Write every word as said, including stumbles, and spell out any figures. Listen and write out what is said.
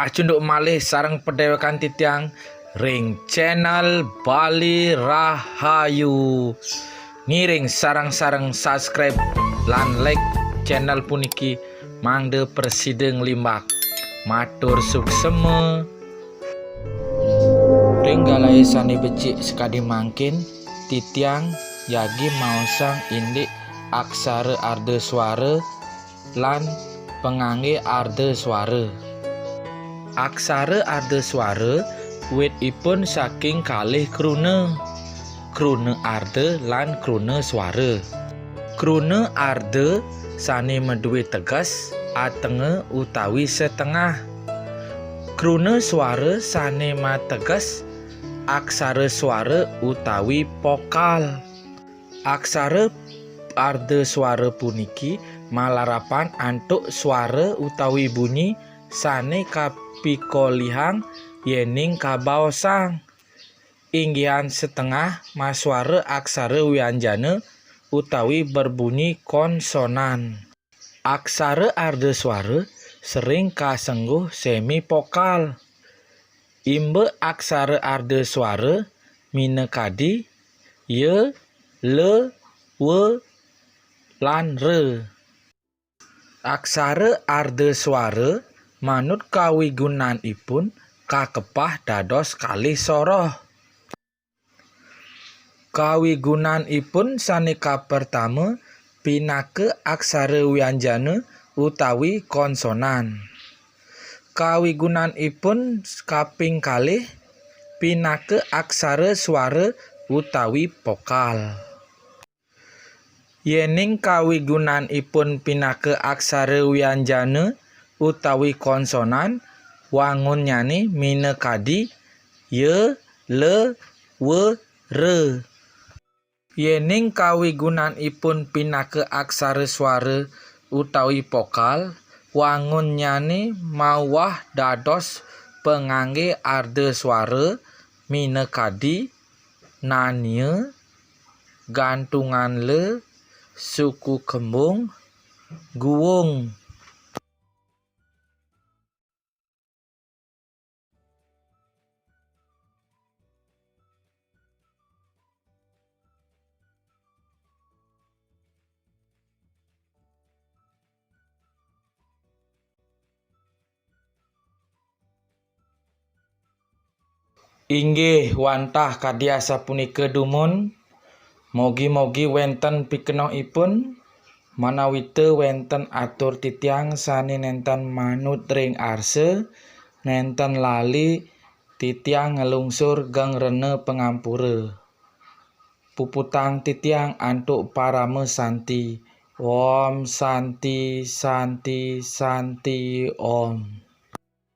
Acunduk malih sareng padhewekan titiang ring channel Bali Rahayu. Ngiring sareng-sareng subscribe lan like channel puniki mangda prasida nglimbak. Matur suksema. Ring galahe sane becik sakadi mangkin, titiang jagi maosang indik aksara ardaswara lan pangangge ardaswara. Aksara ardaswara witipun saking kalih kruna, kruna arda lan kruna swara. Kruna arda sane madue teges atenga utawi setengah. Kruna swara sane mateges aksara swara utawi vokal. Aksara ardaswara puniki malarapan antuk swara utawi bunyi sane kapikolihang yening kabaosang. Inggihan setengah maswara aksara wianjana utawi berbunyi konsonan. Aksara ardaswara sering kasengguh semivokal. Imba aksara ardaswara minakadi ya, la, wa, lan ra. Aksara ardaswara manut kawigunanipun kakepah dados kalih soroh. Kawigunanipun sane kapertama pinaka aksara wianjana utawi konsonan. Kawigunanipun kaping kalih pinaka aksara swara utawi vokal. Yening kawigunanipun pinaka aksara wianjana utawi konsonan, wangunnyane minakadi ya, la, wa, ra. Yening kawigunanipun pinaka aksara swara utawi vokal, wangunnyane mauwah dados pangangge ardaswara minakadi nania, gantungan la, suku kembung, guung. Inggih wantah kadi asapunika dumun, mogi-mogi wenten pikenohipun, manawita wenten atur titiang sane nenten manut ring arsa, nenten lali titiang nglungsur geng rena pangampura. Puputang titiang antuk parama santi. Om Santi, Santi, Santi, Om.